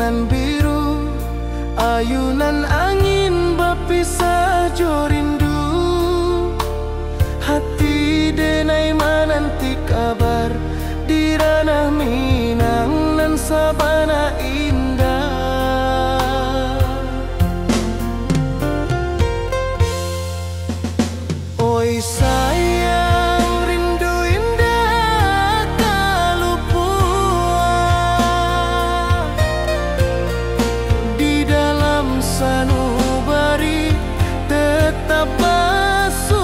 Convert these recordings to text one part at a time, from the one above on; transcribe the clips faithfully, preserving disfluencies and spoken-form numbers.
Nan biru, ayunan angin bapisah jo rindu. Hati denai mananti kabar di ranah Minang nan sabana indah. Oi sayang, rindu indak ka lupuak. Di dalam sanubari tetap basuah.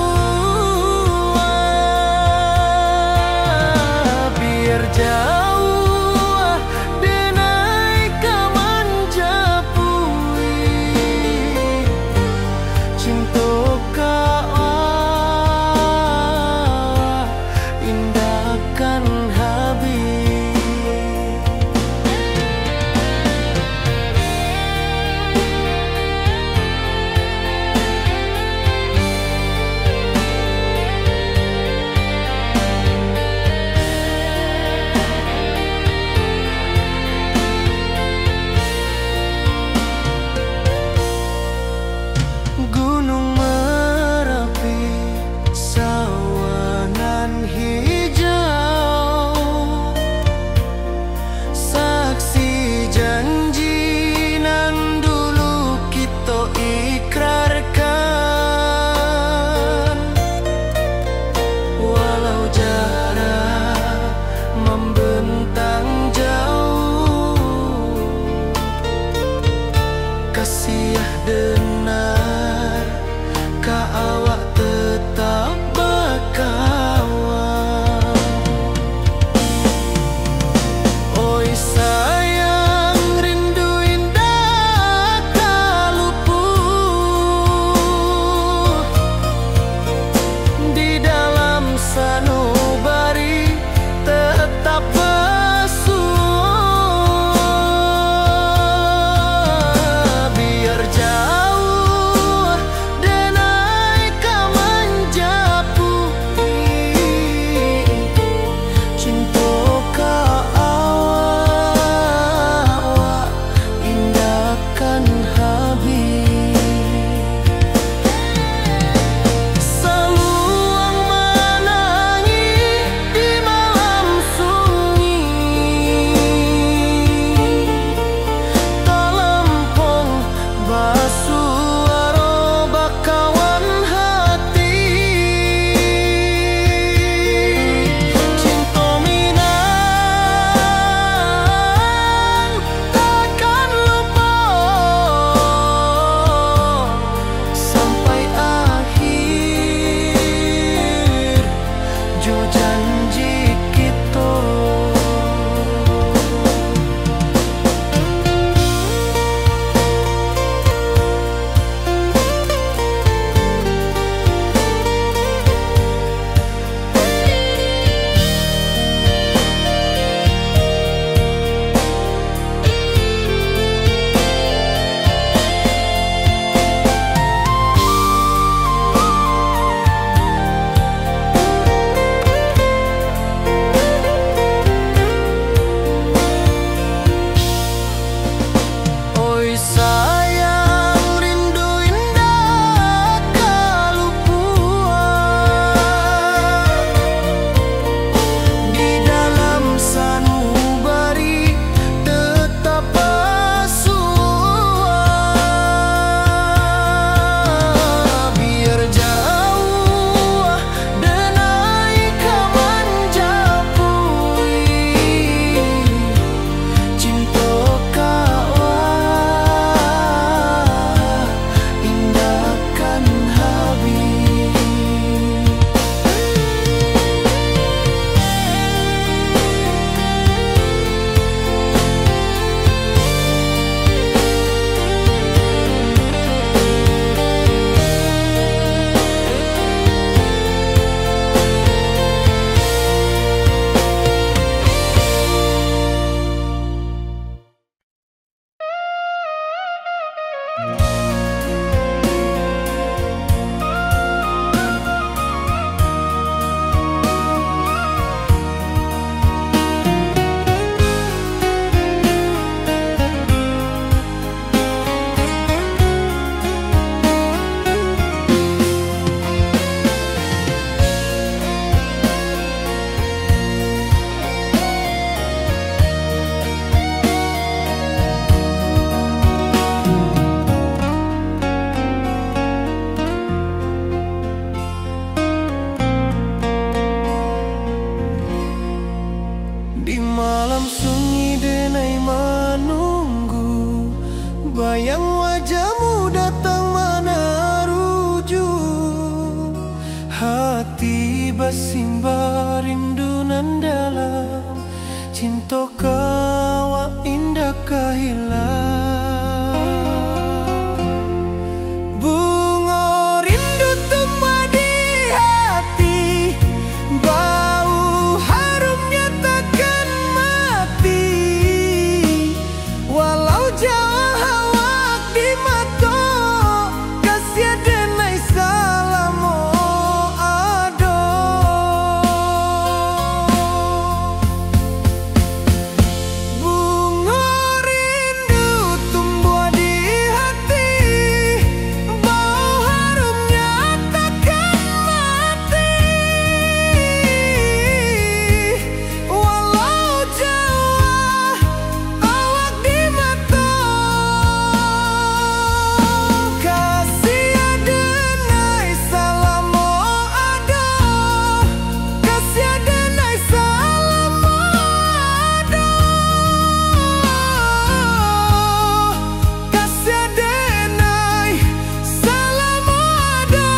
Biar jauah denai ka manjapui. Cinto ka awak indak kan habih. Gunung Marapi, sawah nan hijau, Di malam sunyi denai manunggu, bayang wajahmu datang manaruju. Hati basimba rindu nan dalam, cinto ka awak indak ka hilang. Bungo rindu tumbuah di hati, bau harumnya takkan mati. Walau jauah awak di mato, kasiah denai salamo ado. Bungo rindu tumbuah di hati, bau harumnya takkan mati. Walau jauah awak di mato, kasiah denai salamo ado, kasiah denai salamo ado, kasiah denai salamo ado.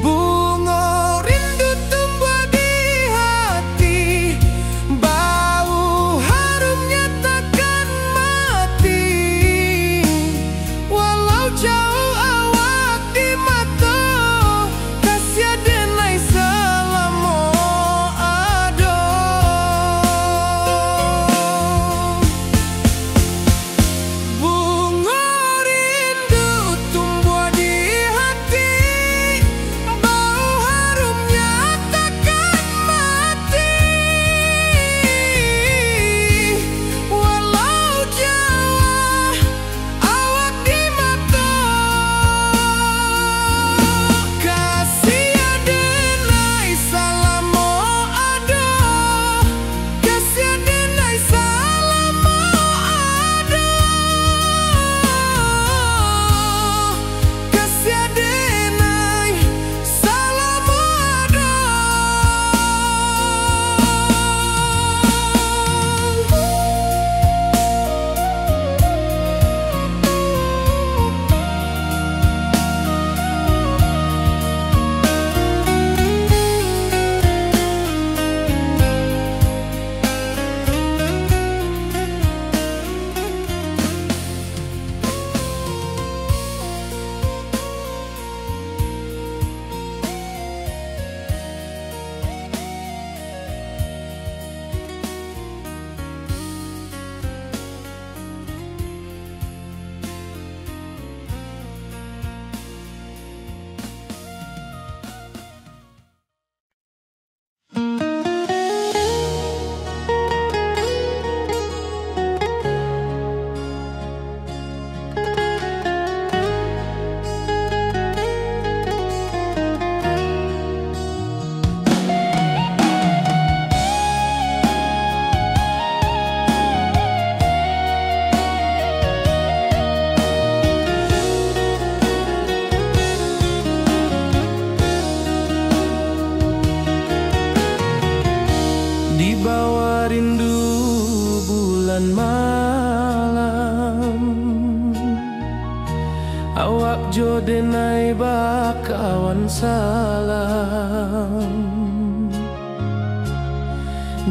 Bungo rindu tumbuah di hati, bau harumnya takkan mati. Walau jauah awak di mato, kasiah denai salamo ado. Bungo rindu tumbuah di hati, bau harumnya takkan mati. Walau jauah awak di mato, kasiah denai salamo ado. Kasiah denai salamo ado. Kasiah denai salamo ado. Di bawah rindu bulan malam, awak jo denai bakawan salam.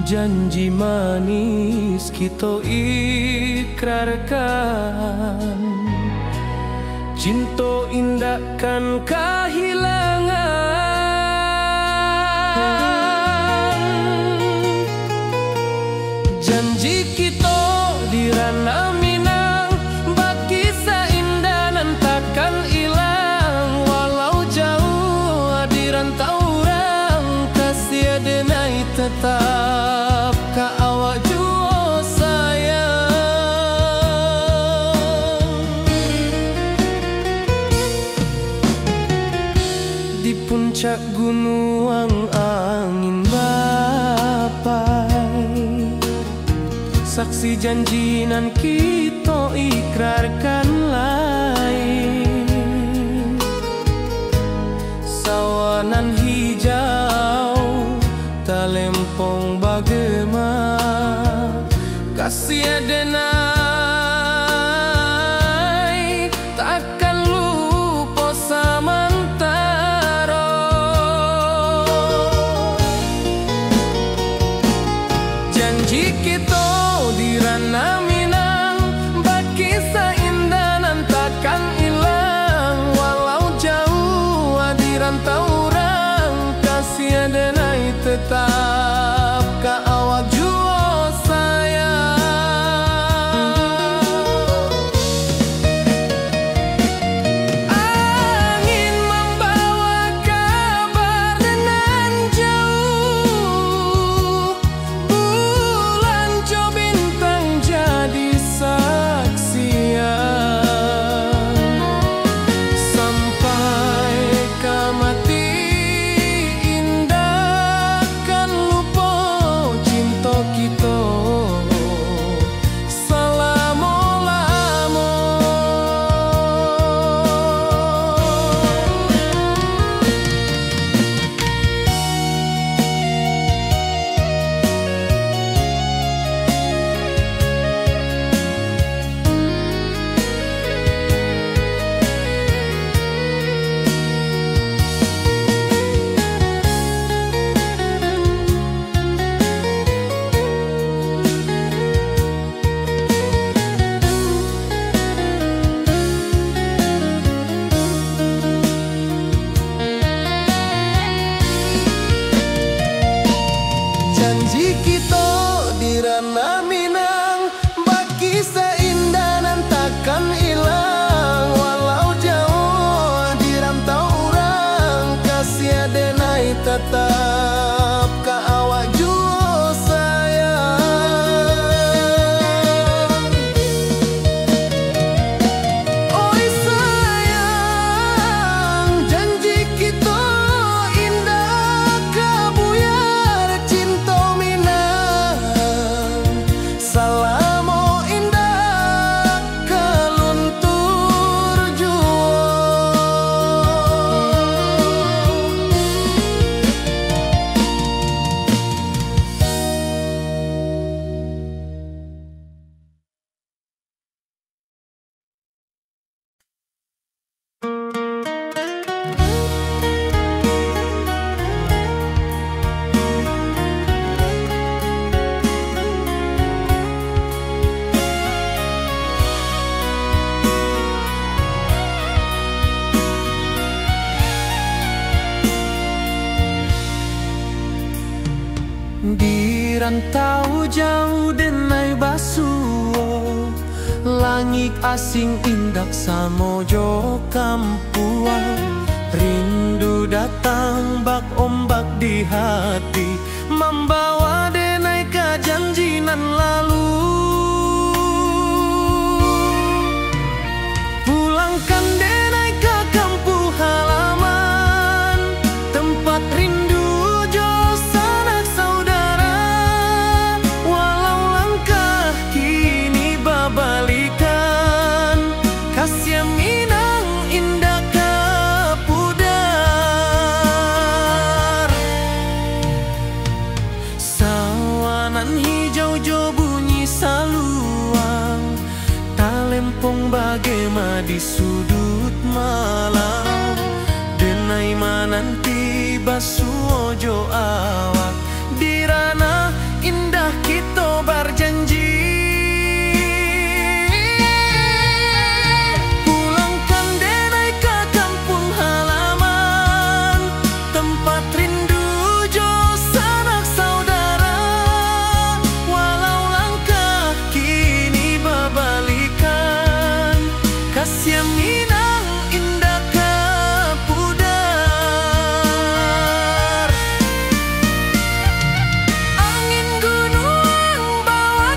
Janji manis kito ikrarkan, cinto indak kan kahilangan. Janji kito di Puncak gunuang angin bapai, saksi janji nan kito ikrarkan lai. Sawah nan hijau talempong bagema, kasih denai takkan lupo samantaro. Janji kito di Ranah Minang, bakisah indah nan takkan ilang. Walau jauah di rantau urang, kasih denai tetap ka awak juo sayang. Angin mambawa kabar nan jauah, bulan jo bintang jadi saksian. Sampai ka mati indak kan lupo cinto kito salamo-lamo. Janji kito di Ranah Minang, bakisah indah nan takkan ilang. Walau jauah di rantau urang, kasih denai tatap ka awak juo sayang. Oi sayang, janji kito indak ka buyar, cinto Minang salamo indak ka luntur juo. Di rantau jauah denai basuo, langik asing indak samo jo kampuang. Rindu datang bak ombak di hati, mambawa denai ka janji nan lalu. Pulangkan denai ka kampuang halaman, tempat rindu jo sanak saudara. Walau langkah kini babalikan, kasih Minang indak ka pudar. Sawah nan hijau jo bunyi saluang, talempong bagema di suduik malam. Denai mananti basuo jo awak, di Ranah Indah kito barjanji. Pulangkan denai ka kampuang halaman, tempat rindu jo sanak saudara. Walau langkah kini babalikan, kasih Minang indak ka pudar. Angin gunuang bawa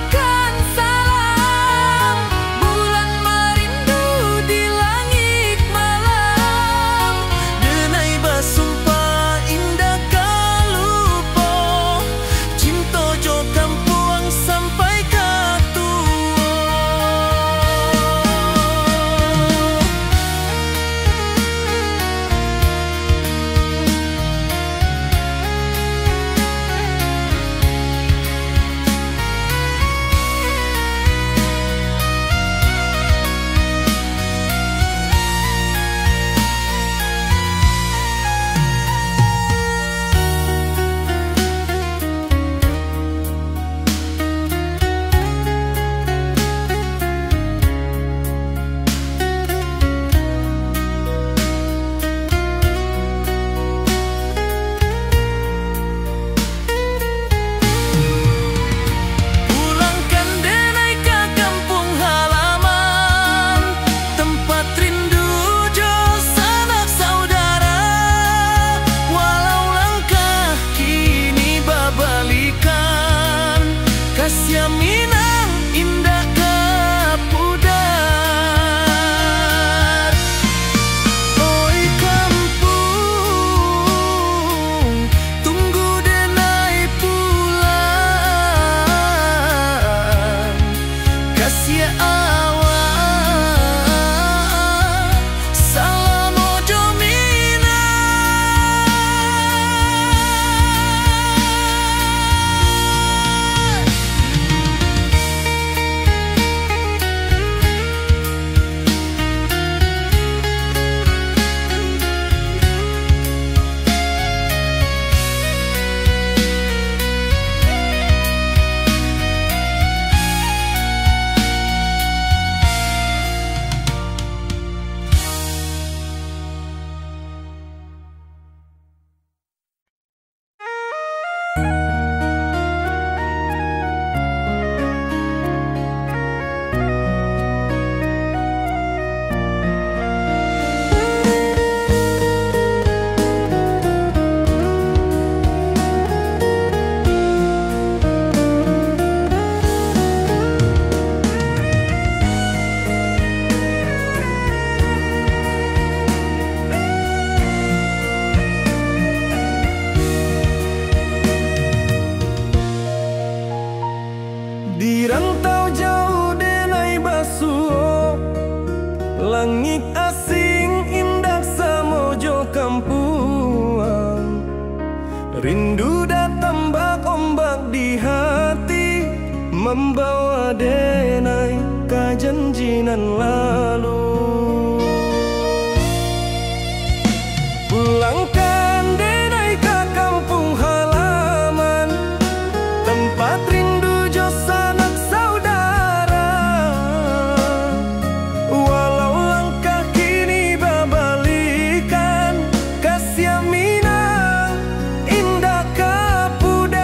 Langik asing indak samo jo kampuang. Rindu datang bak ombak di hati, mambawa denai ka janji nan lalu. Pulangkan denai ka kampuang halaman, tempat rindu jo sanak saudara. Walau langkah kini babalikan, kasiah Minang indak ka pudar.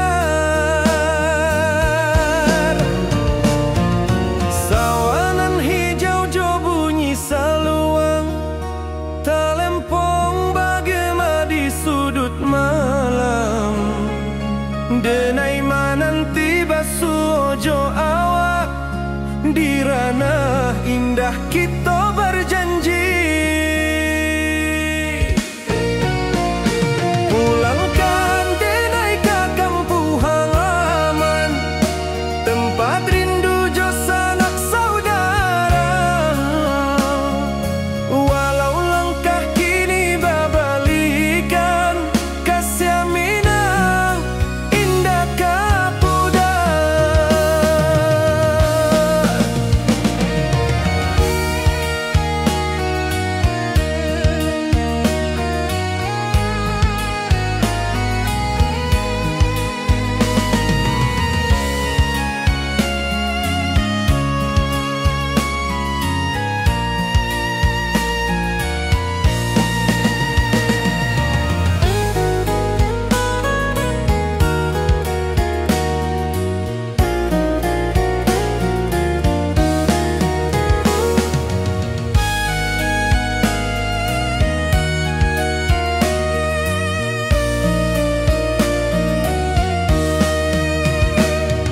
Sawanan hijau jo bunyi saluang, talempong bagema di sudut malam. Denai mananti basuo jo awak, di ranah indah kito barjanji. Pulangkan denai ka kampuang halaman, tempat rindu jo sanak saudara. Walau langkah kini babalikan, kasiah Minang indak ka pudar.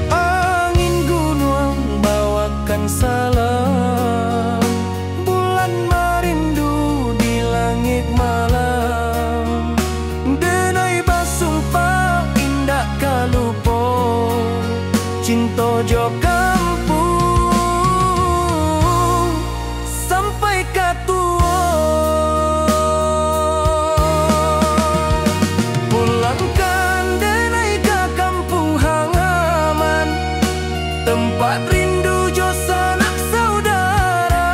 Angin gunuang bawakan salam, bulan marindu di langik malam. Denai basumpah indak ka lupo, cinto jo kampuang sampai ka tuo. Pulangkan denai ka kampuang halaman, tempat rindu jo sanak saudara.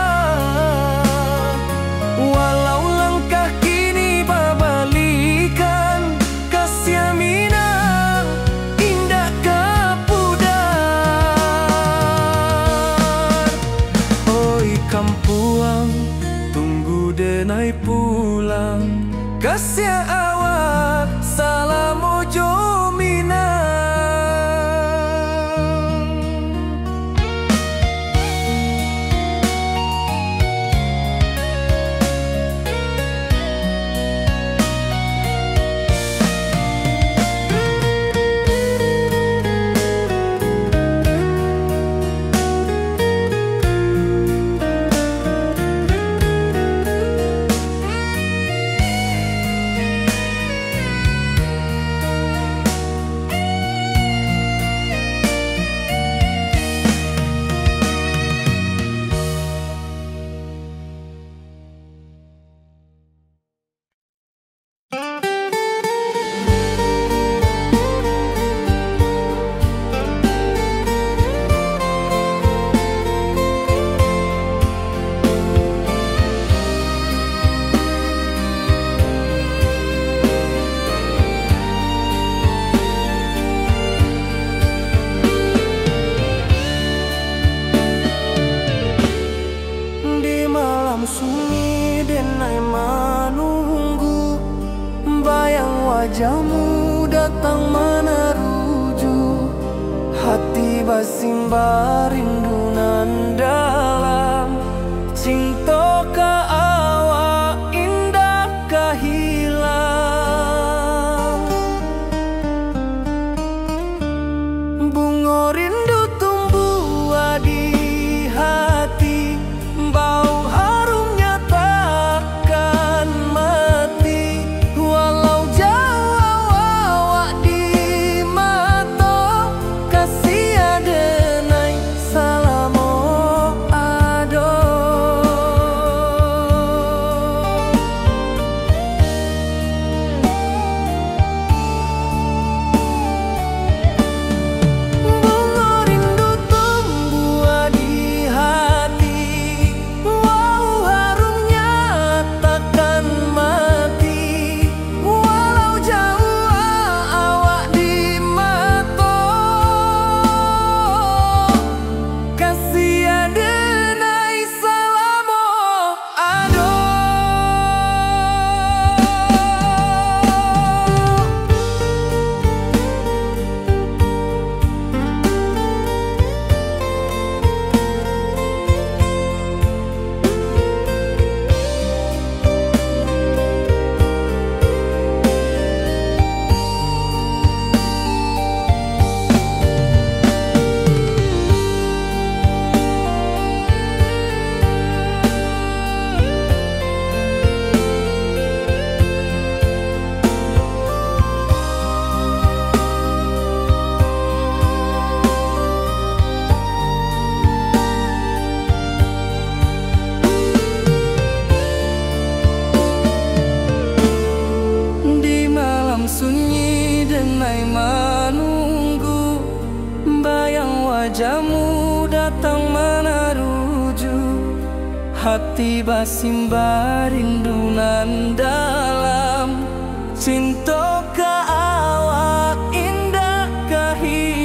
Walau langkah kini babalikan, kasiah Minang indak ka pudar. Oi kampuang, tunggu denai pulang, kasiah awak salamo jo Minang. Di malam sunyi denai manunggu, bayang wajahmu datang manaruju. Hati basimbah rindu nan dalam, cinto ka awak indak ka hilang. Bungo rindu tumbuah di hati, bau harumnya takkan mati. Walau jauah awak di mato, kasiah denai sa- Tang manaruju hati basimbah rindu nan dalam. Cinto ka awak indak ka hilang.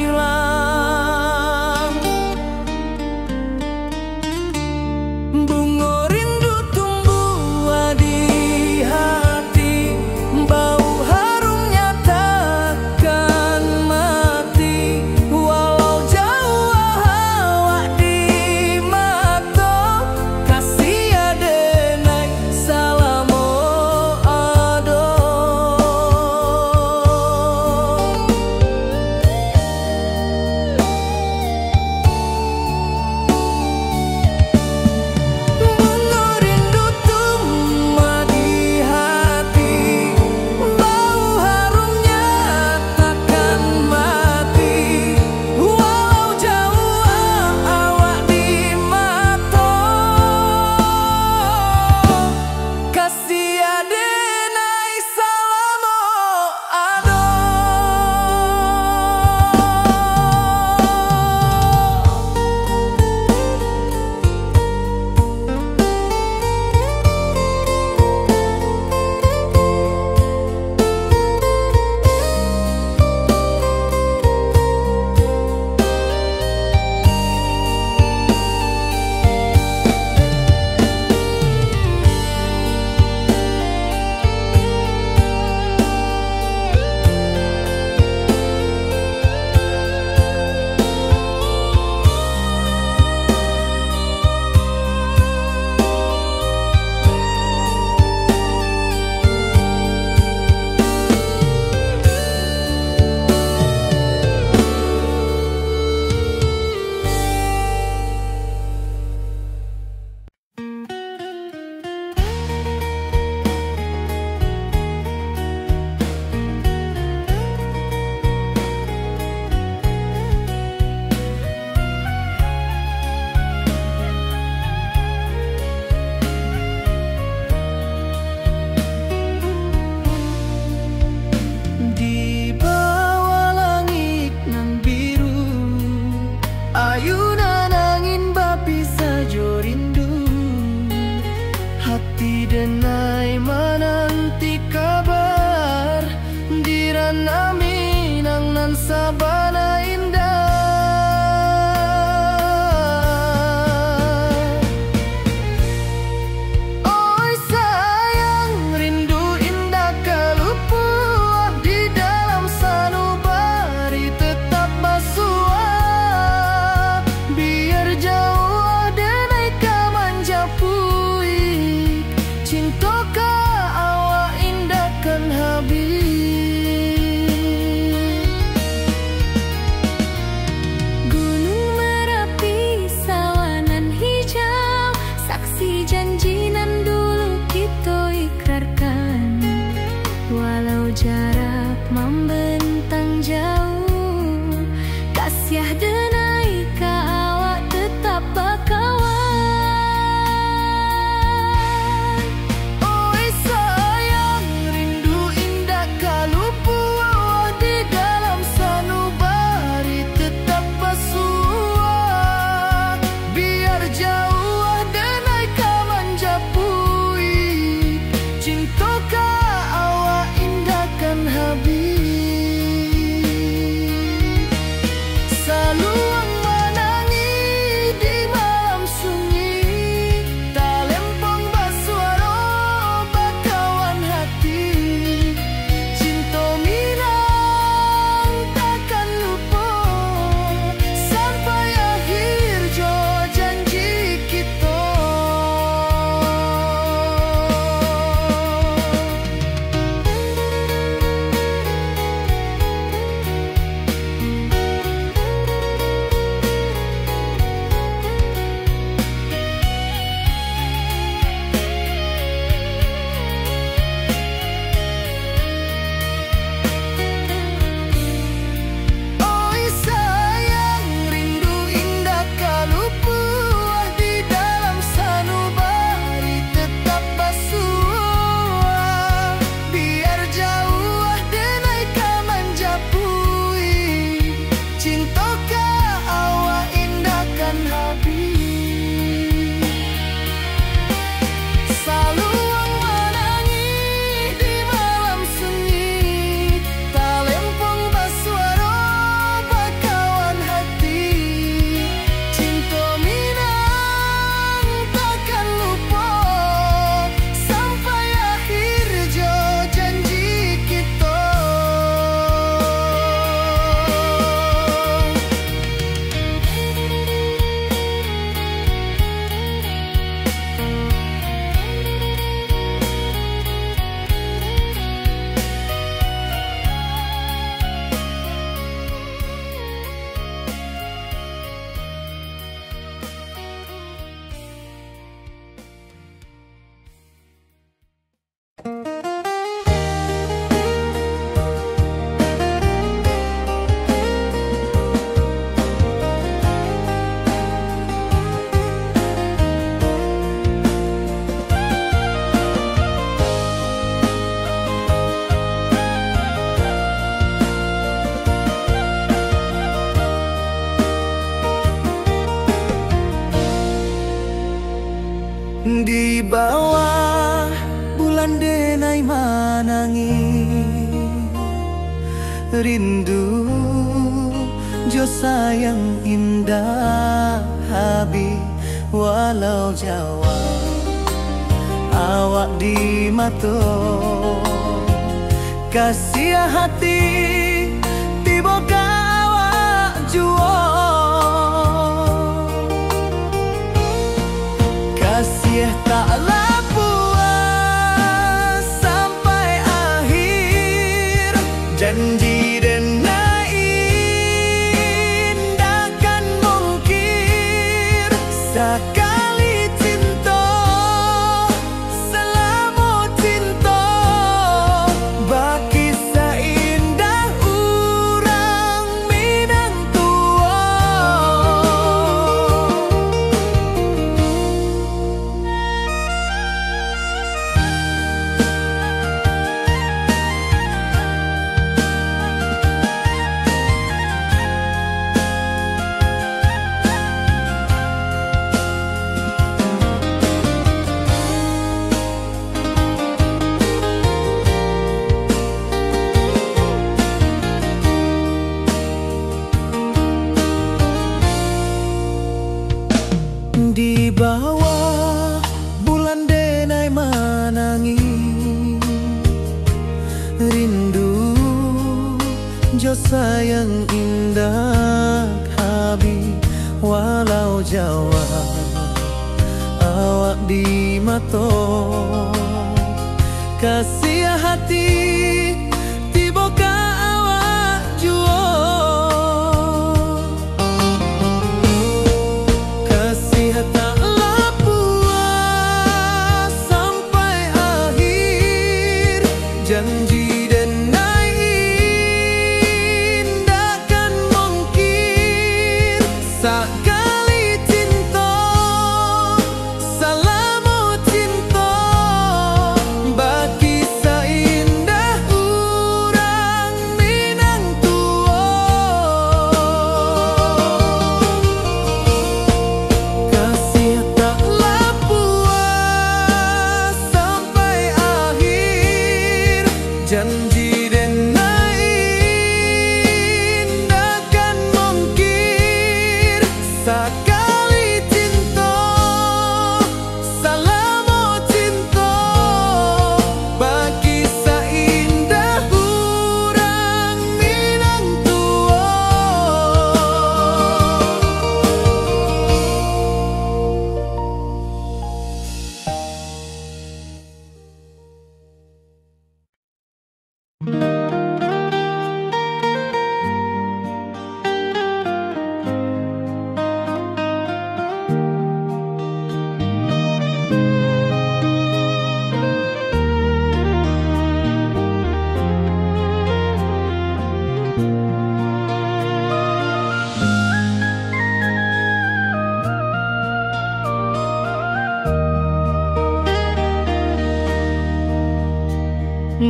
Bungo rindu tumbuah di hati, bau harumnya takkan mati. Walau jauah awak di mato, kasih adenai salamo ado. Di bawah bulan denai manangih, rindu jo sayang indak habih, walau jauah awak di mato. Kasiah hati tibo ka awak juo. Kasiah taklah puas sampai akhir. Janji denai indak kan mungkir. Sakali cinto, salamo cinto, bakisah indah urang Minang tuo. Di bawah bulan denai manangih, rindu jo sayang indak habih, walau jauah awak di mato. Kasiah hati tibo ka awak juo. Kasiah taklah puas sampai akhir. Janji denai indak kan mungkir. Sakali cinto, salamo cinto, bakisah indah urang Minang tuo. Kasiah taklah puas sampai akhir. Janji denai indak kan mungkir. Sakali cinto, salamo cinto, bakisah indah urang Minang tuo.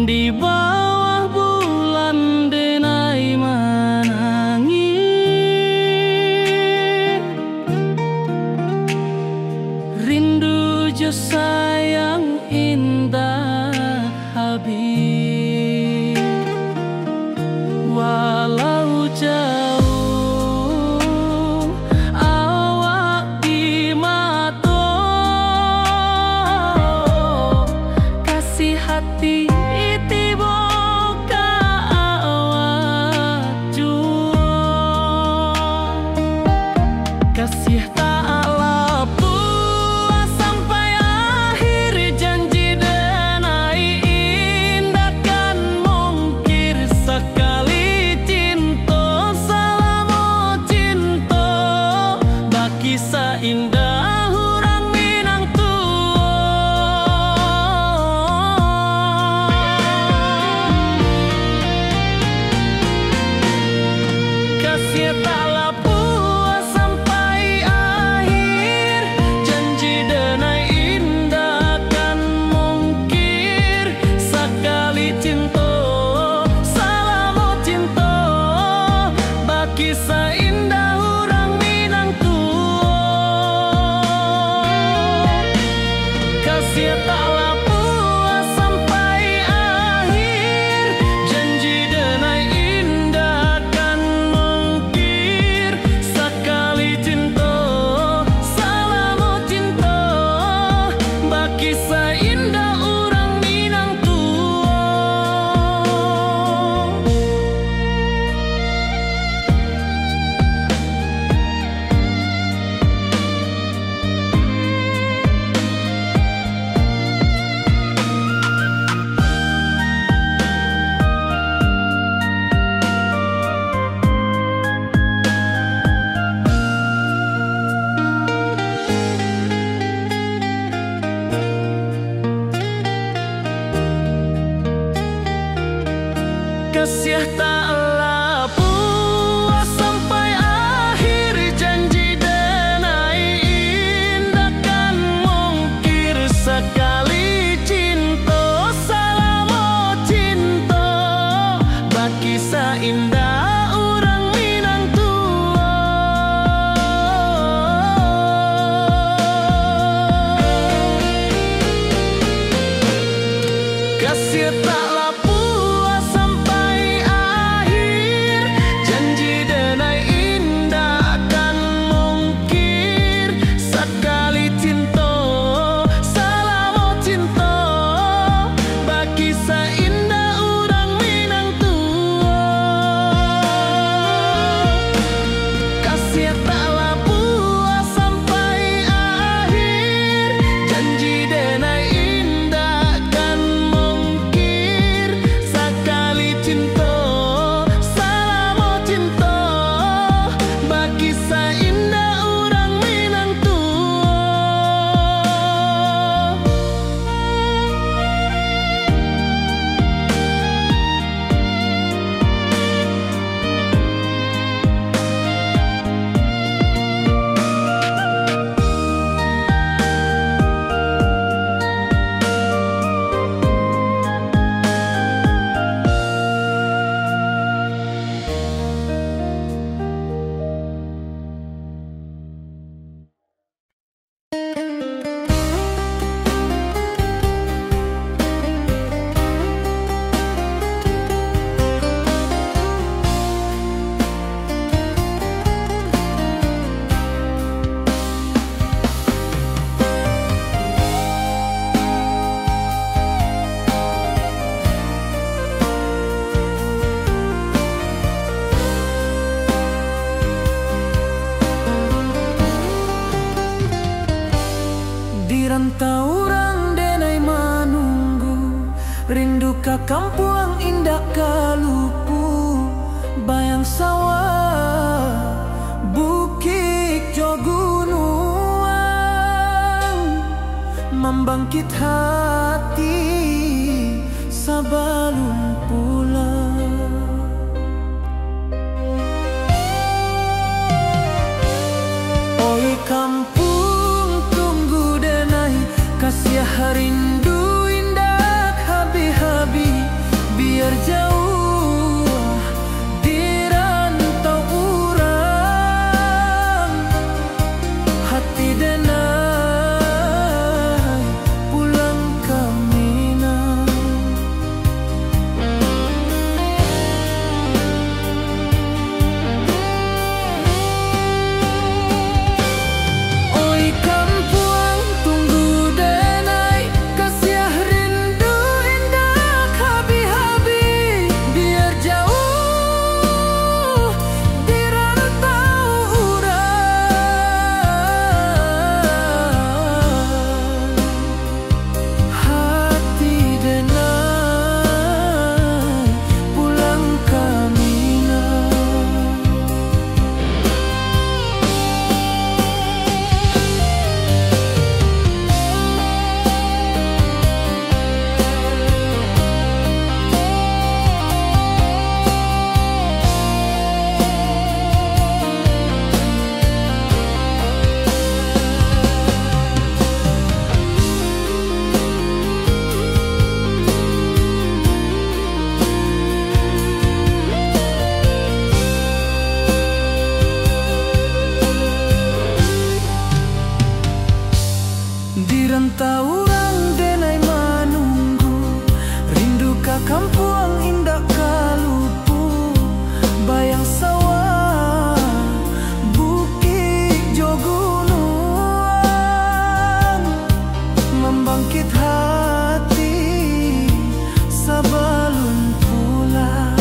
Di bawah bulan denai manangih, rindu jo sayang indak habih. Walau jauah awak di mato, kasiah hati tibo ka awak juo. Kasiah taklah puas sampai akhir, janji denai indak kan mungkir. Sakali cinto, salamo cinto, bakisah indah urang Minang tuo. Kasiah taklah puas sampai akhir, janji denai indak kan mungkir. Sakali cinto, salamo cinto, bakisah indah urang Minang tuo. Tak lah puas sampai akhir, janji denai indak kan mungkir. Sakali cinto, salamo cinto, bakisah indak urang Minang tuo. Kasiah tak lah puas sampai akhir, janji denai indak kan mungkir. Sakali cinto, salamo cinto, bakisah indak urang Minang tuo. Kasiah tak lah puas sampai akhir, janji denai indak kan mungkir. Sakali cinto, salamo cinto, bakisah indak urang Minang tuo. Di rantau urang denai manunggu, rindu ka kampuang indak ka lupu, bayang sawah, bukik jo gunuang, mambangkit hati sabalun pulang. Oi kampuang, tunggu denai, kasiah rindu indak habih-habih, biar jauah di rantau urang, hati denai pulang ka Minang. Oi kampuang, tunggu denai, kasiah rindu indak habih-habih, biar jauah di rantau urang, hati denai pulang ka Minang. Di rantau urang denai manunggu, rindu ka kampuang indak ka lupu, bayang sawah, bukik jo gunuang, mambangkit hati sabalun pulang.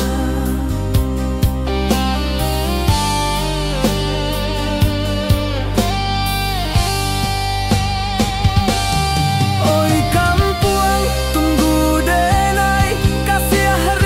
Oi kampuang, tunggu denai, kasiah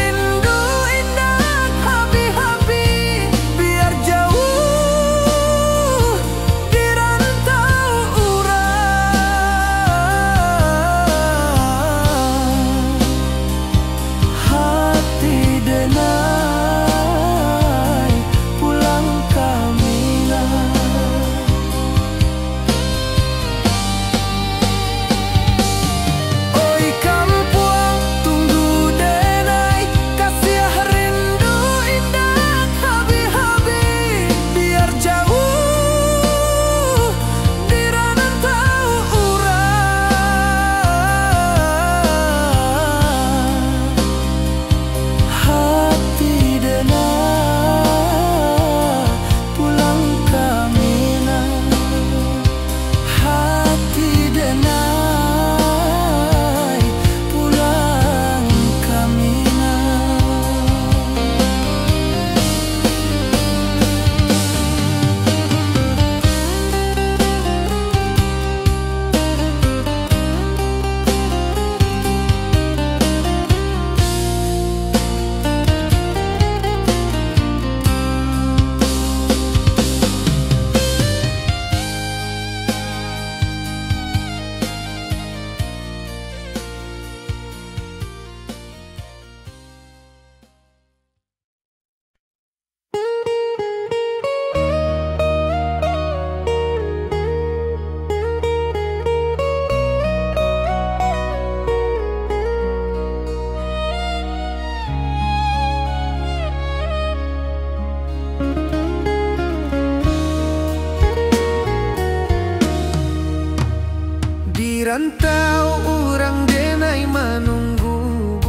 Rantau urang denai manunggu,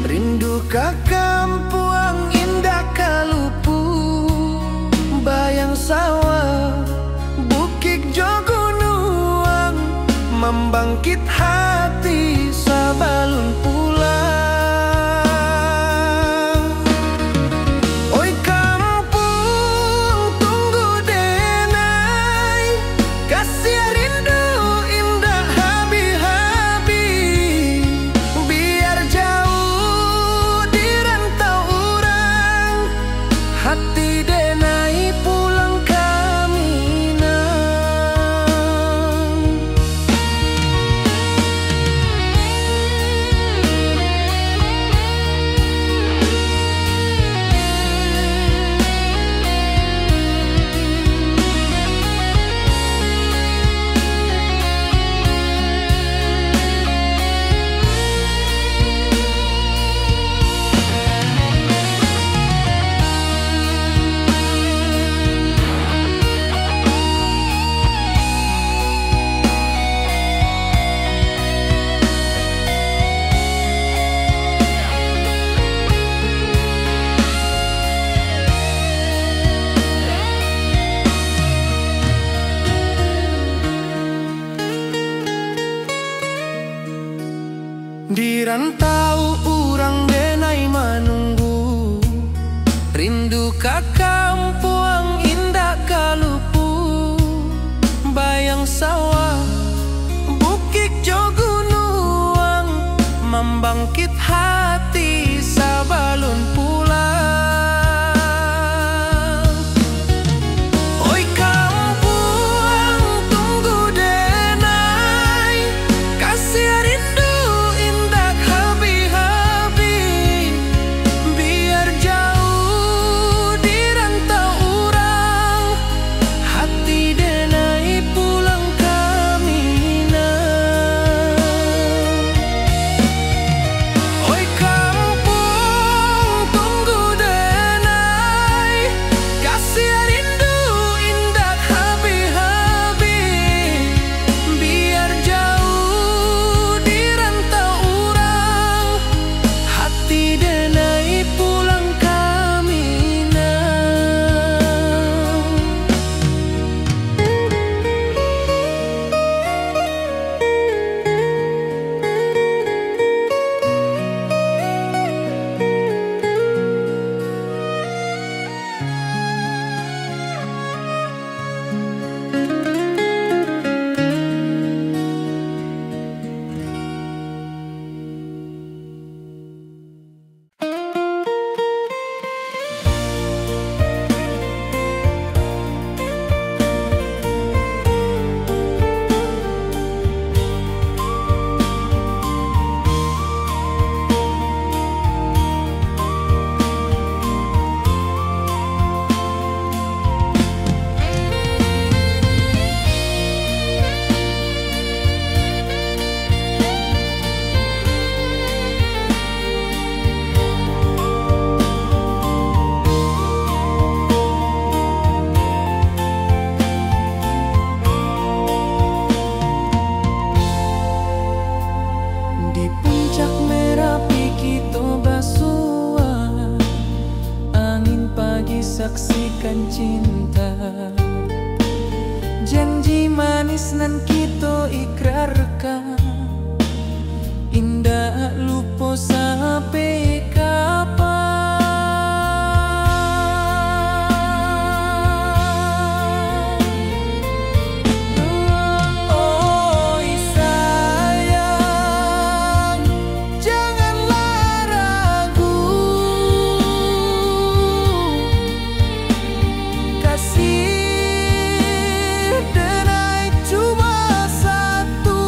rindu ka kampuang indak ka lupu. Bayang sawah, bukik jo gunuang, mambangkit hati sabalun pulang. Oi kampuang, tunggu denai, kasiah rindu indak habih-habih. Biar jauh di rantau urang, hati denai pulang ka Minang. Di rantau urang denai manunggu, rindu ka kampuang indak ka lupu. Bayang sawah, bukik jo gunuang, mambangkit hati sabalun pulang. Oi kampuang, tunggu denai, kasiah rindu indak habih-habih. Biar jauh di rantau urang, hati denai pulang ka Minang. Oi kampuang, tunggu denai, kasiah rindu indak habih-habih. Biar jauh di rantau urang, hati denai pulang ka Minang. Di puncak Merapi kito basuo, angin pagi saksikan cinta. Janji manis nan kito ikrarkan, indak lupo sampai kapan. Oi sayang, janganlah ragu. Kasih denai cuma satu.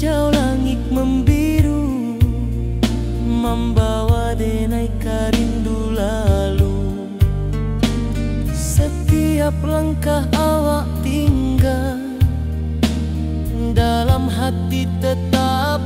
Siau langik mambiru, mambawa denai ka rindu lalu. Satiap langkah awak tingga, dalam hati tetap